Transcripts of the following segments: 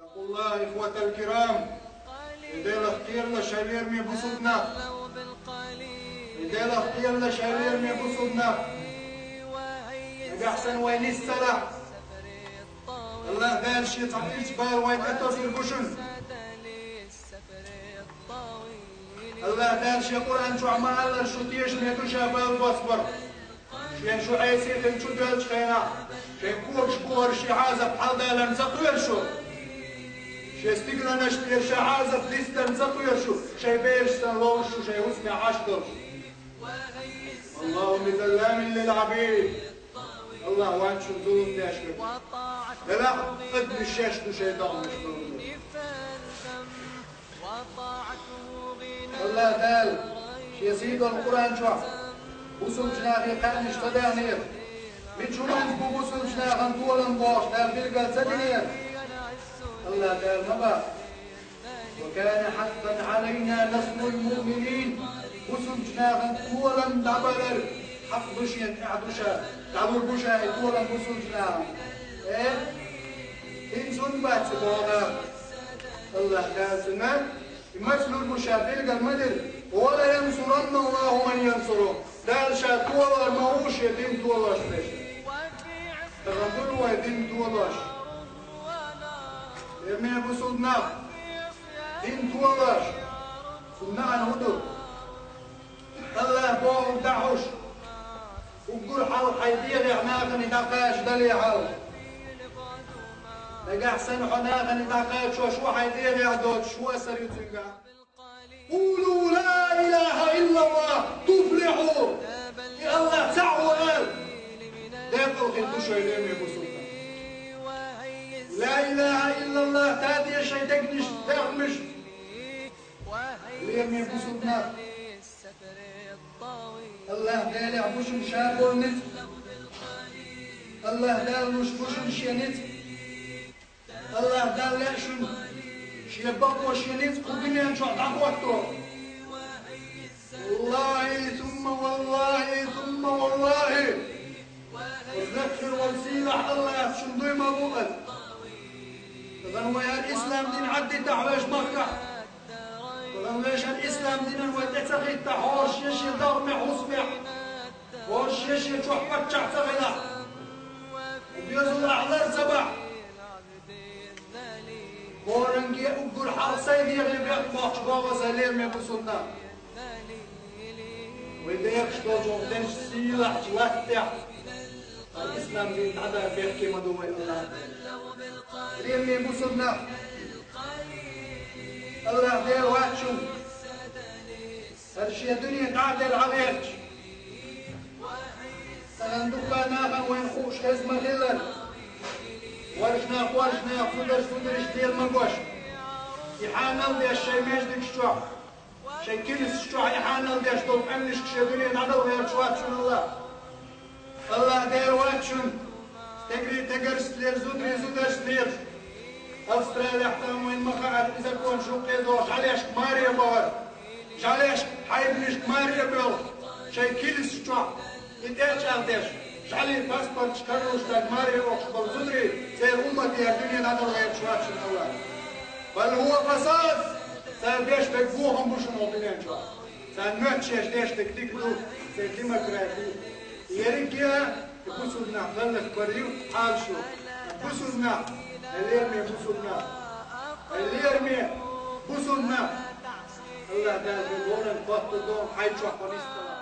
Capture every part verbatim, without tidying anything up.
اتقوا الله إخوة الكرام. Делах кхералаш, хӀай лераме бусалба нах. Делах кхералаш, хӀай лераме бусалба нах. Нагахь санна вай нисдалахь, АллахӀ Дала Шен цхьа ирча бала вайна тӀатоссаргва шун. АллахӀ Дала Шен Къуръан чохь ма-аллара, шу тешаме ду Ша бала боссабар. Шен шу Ӏеса хилча чудоьллачу хенахь, шайн когаш бухара Шен Ӏазап хьаладаларна ца кхоьру шу? Шен стигланаш тӀера Ша Ӏазап дисдарна ца кхоьру шу, шайн бераш санна ловзуш шу, шайн хӀусамехь Ӏаш долуш? والله بظلام للعبيد. АллахӀ вац шуна зулам деш верг. Делахь а адамаш шаьш ду шайн догӀмаш долу. АллахӀ Дала Шен сийдолу Къуръан чохь бусалбачу нахе кхаьънаш ца даьхнера. Мича хӀуманца бу бусалбачу нахана толам бохуш Дала билгал ца динера? АллахӀ Дала ма боху: وكان حقا علينا نصر المؤمنين. Бусалбачу нахана толам дӀабалар хьакъ ду Шена, тӀехь ду Ша, дӀалур бу Ша и толам бусалбачу нахана. Э, хӀинца хӀунда бац и боху наха? АллахӀ Дала цунна и маца лур бу Ша билгал ма дира: ولينصرن الله من ينصره. Дала Ша толор ма ву Шен дин толош берш. Тахана ду вай дин толош? Лераме бусалба нах, дин толош, цунна маьӀна хӀун ду? АллахӀа бохург дӀахьош, уггар хьалха хьайн дегӀехь нахана дӀакхачадале хьал. Нагахь санна хьо нахана дӀакхачош ву, хьайн дегӀехь доцуш ву, асар ю цуьнгахь. قولوا لا إله إلا الله تفلحوا. И АллахӀ цхьаъ ву ала. Декъала хир ду шуна, лераме бусалба нах. Ла илаха иллаллах тадеш шайн дегнаш, дегнаш. Лераме бусалба нах, АллахӀ Делехь бу шуна Ша болу ницкъ. АллахӀ Дала луш бу шуна Шен ницкъ. АллахӀ Дала лаьа шуна Шен бакъо, Шен ницкъ кху дуьнен чохь дӀахӀотто. Валлахи, сумма валлахи, сумма валлахи. Оцу лекхира волу сийлахь АллахӀ шуна дуй ма бу аса. Тахана вай хӀара ислам дин Ӏаддитахь вешан махкахь. Тахана вешан ислам динан вай тӀе ца хӀиттахь, хӀора шен-шен догӀмехь, хӀусамехь, хӀора шен-шен чохь паччахь ца хилахь, доьзал ахь лар ца бахь. ХӀоранге уггар хьалха сайн дегӀе бехк бохчу боху аса, лераме бусалба нах. Вай дехаш долчу дерш сийлахьчу латтехь, ислам дин дӀадар бехке ма ду вай АллахӀ. Лераме бусалба нах, АллахӀ Дела вац шуна. ХӀара шен дуьне дӀа а делла Ӏа гӀерташ, тахана дуккха нахана вайна хууш хеза ма-хиллара, воржанах воржанех, зударш зударшка лела магош, и хьанал деш шайн междигаш чохь, шайн килсаш чохь и хьанал деш долу къаьмнашка шен дуьне дӀадала гӀерташ вац шуна АллахӀ. АллахӀ Дела вац шуна. Стегарий стегаршца лела, зударий зударшца лела. Австралехь тахана вайна ма хаьара, и законаш юккъе а дохуш, жӀаьлешка маре а бахара, жӀаьлешка, хьайбанашка маре а боьлху, шайн килсаш чохь и тӀе а чӀагӀдеш, жӀаьлий паспорташ каралуш дерг маре а бохуш болу зударий, церан умматера дуьне дӀадала гӀерташ вац шуна АллахӀ. Бал хӀува фасад, цара беш берг бохам бу шуна хӀокху дуьнен чохь. Царна моьттуш деш дерг дика ду, церан демократи. Ерриге а и бусалба нах гӀаллакх бар ю, хьалаш ю. Бусалба нах, хьай лераме бусалба нах, хьай лераме бусалба нах. АллахӀ Дала хьоьга гӀоранна хоттур ду, хьайн чохь хьо нисдалахь.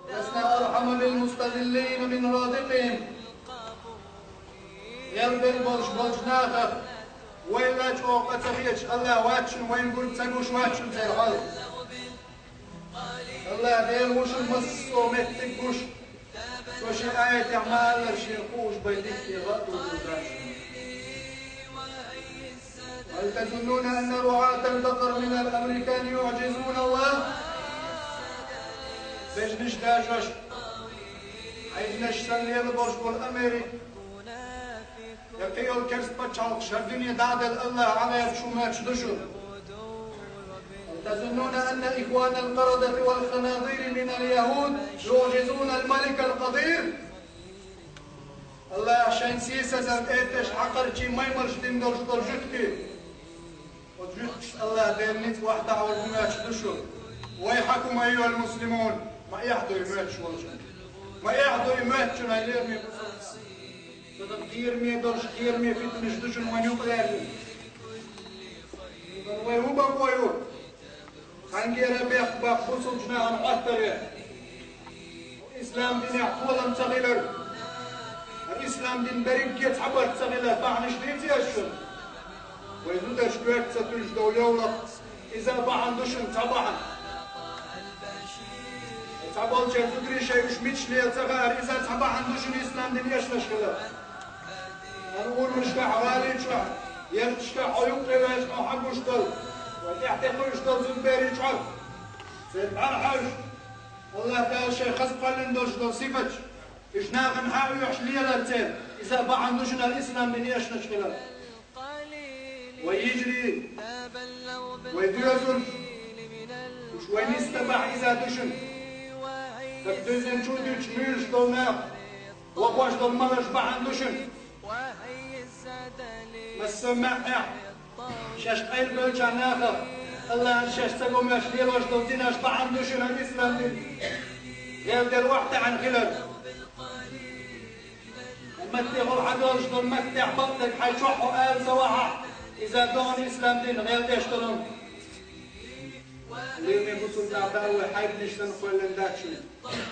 لسنا أرحم بالمستذلين من رادقهم. Гел бен болуш болчу нахах вай ла чӀогӀа къа ца хеташ, АллахӀ вац шуна, вайна гург ца гуш вац шуна церан хьал. АллахӀ Дела ву шуна массо а меттиг гуш. Цо шен аятехь ма-аллара, шена хууш бен дика тӀе гӀа а дузур дац шуна. هل تظنون أن رعاة البقر من الأمريكان يعجزون الله؟ Бежнаш дажош, хьайбанаш санна лела болуш болу Америка, я кхин йолу керста пачхьалкхаш хӀара дуьне дӀа а делла АллахӀ Ӏа гӀерташ ву моьттуш ду шуна? هل تظنون أن إخوان القردة والخنازير من اليهود يعجزون الملك القدير؟ Аллах шайн сийсазал тӀе а тӀеш хьакхарчий маймалш дин долуш долу жуьгтий. Оцу жуьгташца Аллах Делан ницкъ вахь дӀахьур моьттуш ду шу. Вайхьакум, айюхал муслимун! Ма эхь ду и моьттуш волчунна. Ма эхь ду и моьттучунна, хьай лераме бусалба нах. Со дан кхераме долуш, кхераме питанаш ду шуна вайн юкъа леррина. Вай хӀун бакъо ю? Цхьаьнгара бехк баккха бусалба нахана Ӏоттаре. Ислам динехь толам ца хилар, ислам дин берриге цхьабарт ца хилар бахьанаш дийций ас шуна? Вай зударш коьрта ца туьллуш долу йовлакх, иза бахьана ду шуна цхьа бахьана. Цхьаболчеран зударий шайн уьш мичаш лела ца хаьара, иза цхьа бахьана ду шуна ислам дин эшнаш хилар. Хан урамашкахь, гӀалин чохь, ярташкахь хьо юккъе ваьлча хьуна хьан гуш долу, вай тӀаьхьа тӀекхуьуш долу зудберийн чӀор. Церан бӀаьрхьаш, Аллах Дала шайн хаза кхоьллина долуш долу сифаташ, уьш нахана хьан оьхуш лелар церан, иза бахьана ду шуна ислам дин эшнаш хилар. Вай йижарий, вай доьзалш, уьш вай нисдан бахьа иза ду шуна. Стаг дуьззина чу а дуьтуш муьйлуш долу нах, вахош долу малаш бахьана ду шуна. Массо а маьӀӀехь, шаьш къайлабевллачу нахах, Аллахьан шаьш ца го моьттуш лелош долу динаш бахьана ду шуна ислам дин. Делан дела охьатаьӀна хилар. Маттехула хьадолуш долу маттехь бакъдерг хьайн чохь хьо ала ца вахьахь, иза догӀу ислам дин гӀелдеш долу. Лераме бусалба нах, Дала вай хьайбанаш санна кхоьллина дац шуна.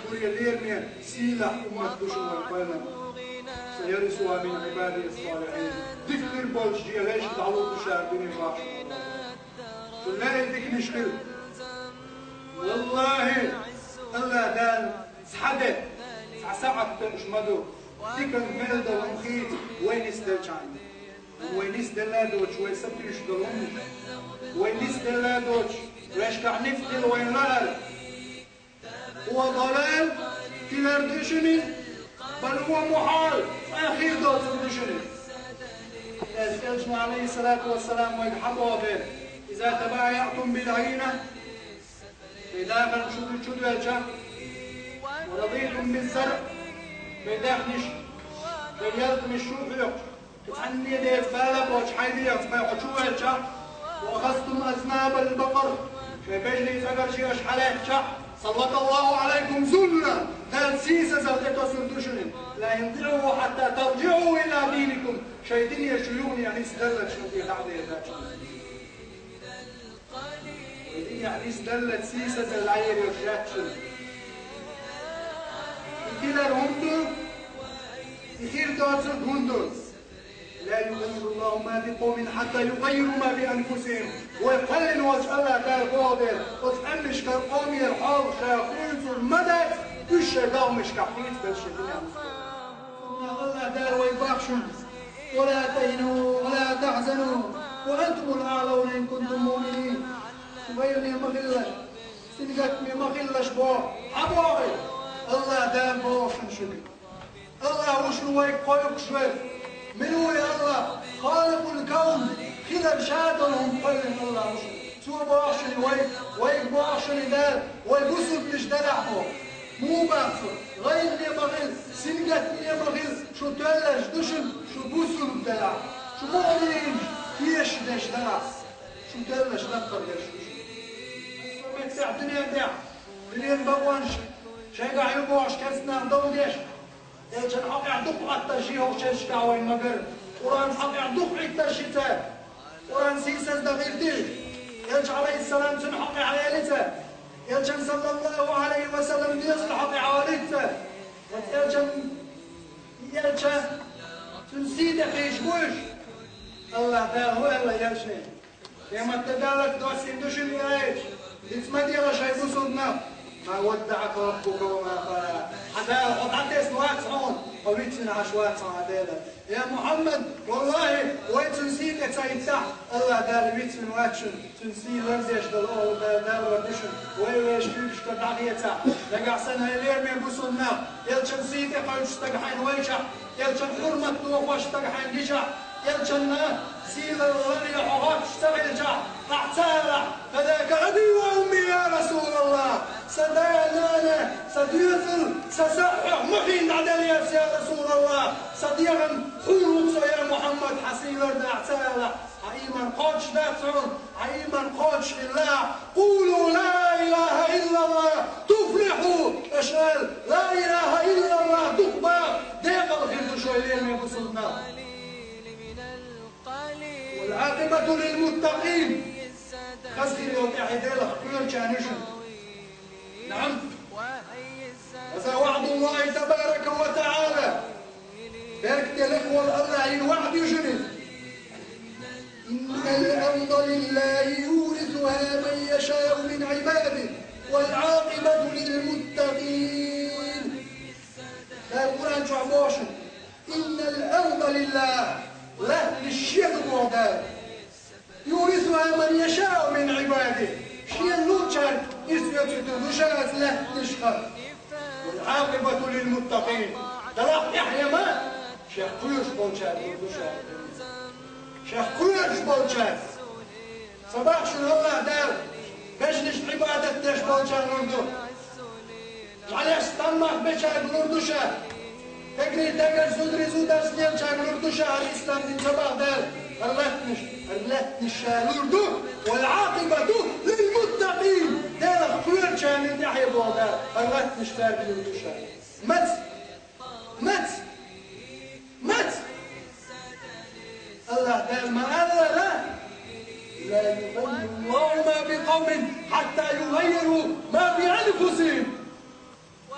Кхуьре лераме, сийлахь уммат ду шуна вай кхоьллина. Сайарисуха мин Ӏибади ас-салихьин. Дика хир болчу шен вешан дӀалур ду ша дуьне бахаш. Шу леррина диканаш хила. Валлахи, Аллах Дала цхьа де, цхьа сахьат беъуш ма ду, диканна мел долу хӀума хийца вай нисделчарна. Вай нисделла а доцуш, вай сатуьйсуш долу хӀуманаш. Вай нисделла а доцуш, вешкахь ницкъ хила вайна лаара. Хьо далал хилар ду шуна, бал хьо мухьал, цкъа хир доцург ду шуна. Элчано, алейхиссалату вассалам, вайга хьан боху дера: иза табаяътум бил-Ӏийна, шайн дахарна шу чу доьлча, ва радитум биз-заръ, шайн даьхнаш, шайн ялтамаш шу а хьоькхуш, цхьанне деца бала боцуш хьайн дегӀаца бай хьо чу ваьлча, ва ахазтум азнабал-бакъар, шайн бежанийн цӀагарш аша хьалаьцча, саллаталлаху Ӏалайкум зулла, Дала сийсазалла тӀе тосур ду шуна, ла янзиӀуху хьатта таржиӀу иля динакум, шайн дине шу юханехьа нисдаллалц шуна тӀе дӀа а дер дац шуна. Вай динехь нисдаллалц сийсазалла дӀаер йолуш яц шуна. И хилар хӀума ду, и хир доцург хӀума ду. Ла югаййируллаху ма бикъавмин хьатта югаййиру ма бианфусихим. Вай кхоьллина волчу Аллах Дала боху дела, оцу къаьмнашкара къомера хьал ша хуьйцур ма дац, уьш шайн догӀмашкахь хийцабелла шайн динехь нисдаллалц. Аллах Дала вай бахшина. Ва ла тахину, ва ла тахзану, ва антумул аълавна ин кунтум муъминин. Вайне ма хилалаш, сингаттаме ма хилалаш боху. Хьан боху? Аллах Дала боху шуна шуьга. Аллах ву шуна вайга кхойкхуш верг. Мила ву и Аллах? Халикъул кавн, хилар ша долу хӀума кхоьллина Аллах ву шуна. Цо боху шуна вай, вайга боху шуна Дала, вай бусулбанаш далахь боху. Муха боху цо? ГӀайгӀане ма хила, сингаттаме ма хила, шу тоьлларш ду шуна, шу бусулба далахь, шу муъминаш, тешаш дерш далахь, шу тоьлларш лаккхара дерш ду шуна. Аса меттехь дуьнен тӀехь, дуьненан бакъонаш шайгахь ю бохуш керста нах дов деш, Элчан хьокъехь дукха Ӏоттар ши хӀокху шерашкахь вайн магар, Къуръан хьокъехь дукха Ӏиттар ши цара. Къуръан сийсаздан хир дира. Элча, алейхиссалам, цуьнан хьокъехь элира цара. Элчан, саллаллаху алейхи ва саллам, доьзал хьокъехь олийра цара. Оцу Элчан, Элча, цуьнан сий тӀе кхийсаш бу уьш. Аллах Дала хӀун аьлла Элчане? Къематде даларх доссийна ду шуна и аят. Диц ма дела шайн бусулба нах. Ма ваддаъака раббука ва ма къала. Хьан Дала хьо дӀатесна вац хьуна, хьо вицвина Ӏаш вац хьуна хьан Дела. Я Мухьаммад, валлахи, вай цуьнан сий тӀе ца хӀиттахь, Аллах Дала вицвина вац шуна. Цуьнан сий лардеш долу Аллах Дала лардеш ду шуна. Вай вешан куьйгашкара дӀахецахь. Нагахь санна, хьай лераме бусулба нах, Элчан сий тӀе кхоьллинчу стага хьайна вайчахь, Элчан хьурмат дохош стага хьайна гичахь, Элчанна сийлалла ларъе хьо гӀоттуш ца хилчахь, ахь ца алахь: «Фидака аби ва умми, я Расулаллах! Сан да а, нана а, сан доьзал а, Сан са хьох ма хиъна дӀаделла еза, я Расулаллах, сан дегӀан хьур ву со, я Мухьаммад, хьан сийлар дахь ца аьлла. Хьан ийман кхочуш дац хьуна, хьан ийман кхочуш хилла. قولوا لا إله إلا الله تفلحوا. Аша ала, لا إله إلا الله дукха боху, декъала хир ду шоай, лераме бусулба нах. والعاقبة للمتقين. Хаза хир йолу тӀаьхье Делах кхоьручарна ю шуна. نعم. هذا وعد الله تبارك وتعالى. Беркате лакхволу АллахӀан ваӀда ю шуна иза. إن الأرض لله يورثها من يشاء من عباده والعاقبة للمتقين. Дала Къуръан чохь боху шуна: إن الأرض لله, лаьттанаш шен ду боху Дала. يورثها من يشاء من عباده, шена луучаьрга ирс оьцуьйтур ду ша иза лаьттанашха. والعاقبة للمتقين. Делахь тӀаьхье ма шех кхоьруш болчаьрга лур ду ша. Шех кхоьруш болчаьрга. Ца боху шуна АллахӀ Дала вежаршна Ӏибадат деш болчарна лур ду? ЖӀаьлеш стаммах бечаьрга лур ду ша? Дегнийн дегаш, зударий зударшна лелачаьрга лур ду ша хӀара ислам дин? Ца боху Дала? ХӀара лаьттанаш, хӀара лаьттанаш ша лур ду. والعاقبة للمتقين. Делах кхоьручарна тӀаьхье боху Дала. ХӀара лаьттанаш цаьрга лур ду ша. Маца? Маца? Маца? АллахӀ Дала ма-аллара: لا يغير الله ما بقوم حتى يغيروا ما بأنفسهم.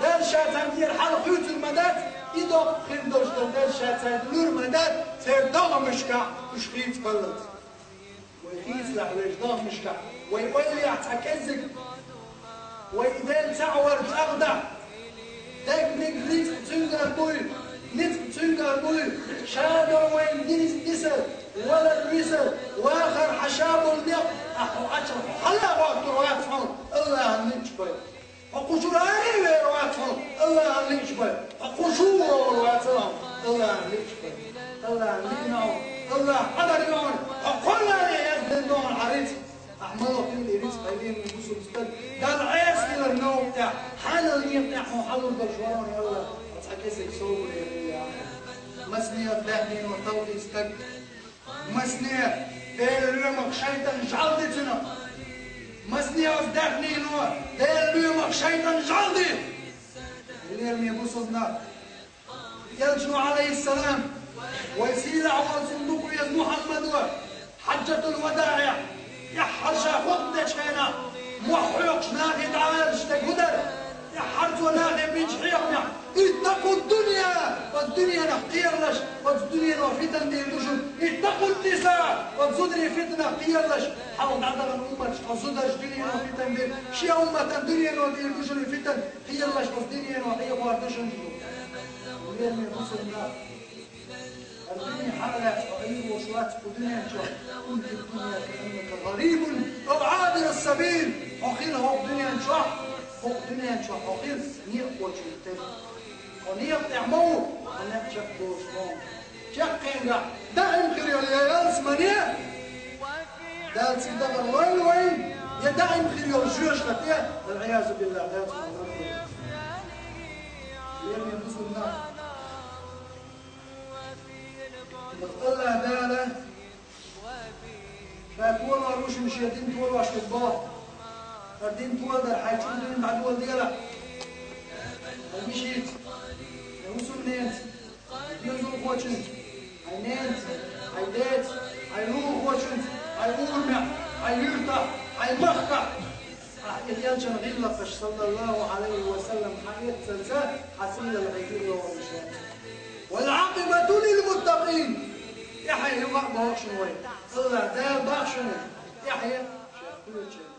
Дала Ша царна тӀера хьал хуьйцур ма дац, и доккха хир долуш долу Дала Ша цаьрга лур ма дац, церан догӀмашкахь уьш хийцабаллалц. Вай хийцалахь вешан догӀмашкахь, вай ойла яхь цхьа кӀеззиг, вай и Дела цхьаъ вар чӀагӀдахь, дегниг ницкъ цуьнгара дуй, ницкъ цуьнгара дуй, ша дара вайна динца нисар, валар висар, вахар хьан ша болу некъ, ахь хьо Ӏача хьала а гӀоттур вац хьуна, АллахӀан лиъча бай. Хьо кху чуьра аре а вер вац хьуна, АллахӀан лиъча бай. Хьо кху чу а вогӀур вац хьуна, АллахӀан лиъча бай. АллахӀан лиъна хьо, АллахӀ Ӏадар ю хьуна, хьо кхоллале яздина ду хьуна хьан рицкъ. Ахь мало хилла и рицкъ, хьайн лераме бусулба стаг. Далла Ӏеса хилар новкъа тӀехь, хьанал некъа тӀехь хьо хьалур долуш вара хьуна, я АллахӀ, хьо цхьа кӀеззиг собаре хилла ахь. Масане а даьхнино талхий стаг. Масане Делан лоьмах шайтӀан жӀаьла ди цунах. Масане оцу даьхнино Делан лоьмах шайтӀан жӀаьла ди. Лераме бусулба нах. Элчано, Ӏалайхиссалам, вай сийлахь волу цуьнан дукха веза Мухьаммадо, Хьаджатул-ВадаӀехь, тӀаьххьара ша хутба дечу хенахь, мохь хьоькхуш нахе дӀааьллачу стаг хӀун дара? ТӀаьххьара цо нахе бинчу хьехамехь: اتقوا الدنيا, оцу дуьненах кхералаш, оцу дуьнено фитна дийр ду шуна. اتقوا النساء, оцу зударийн фитнах кхералаш. Хьалха дӀадахана умматаш, хьо зударша дуьнено фитна дира. Шен умматан дуьнено дийр ду шуна фитна, кхералаш, оцу дуьнено хьехор ду шуна. Лераме бусулба нах. ХӀара дуьне хьа а лаьцна хьо Ӏийр волуш вац кху дуьнен чохь. كن في الدنيا كأنك غريب أو عابر سبيل. Хьо хила хӀокху дуьнен чохь, хӀокху дуьнен чохь хьо хила некъахочун тера. Хьо некъа тӀехь ма ву, хьо некъ чекхдолуш ма ву. Чаккхенгахь даим хир йолу я ялсамане, Дала цига дахар лойла вайн, я даим хир йолу жоьжахате, والعياذ بالله, ялсамане. Лераме бусулба нах. АллахӀ Дала Ша толор ву шуна Шен дин толош дерг боху. ХӀара дин толадар хьайн чу дуьйна дӀадоладелахь. Хьайн мишица, хьайн хӀусамненца, хьайн доьзалхочуьнца, хьайн ненца, хьайн деца, хьайн лулахочуьнца, хьайн урамехь, хьайн юьртахь, хьайн махкахь. Ахь и элчан гӀиллакхаш, саллаллаху Ӏалайхи ва саллам, хьан эццалца, хьан сийлалла хьайга лоруш яц. والعاقبة للمتقين. ТӀаьхье юха а боху шуна вай. АллахӀ Дала боху шуна, тӀаьхье шех кхоьручеран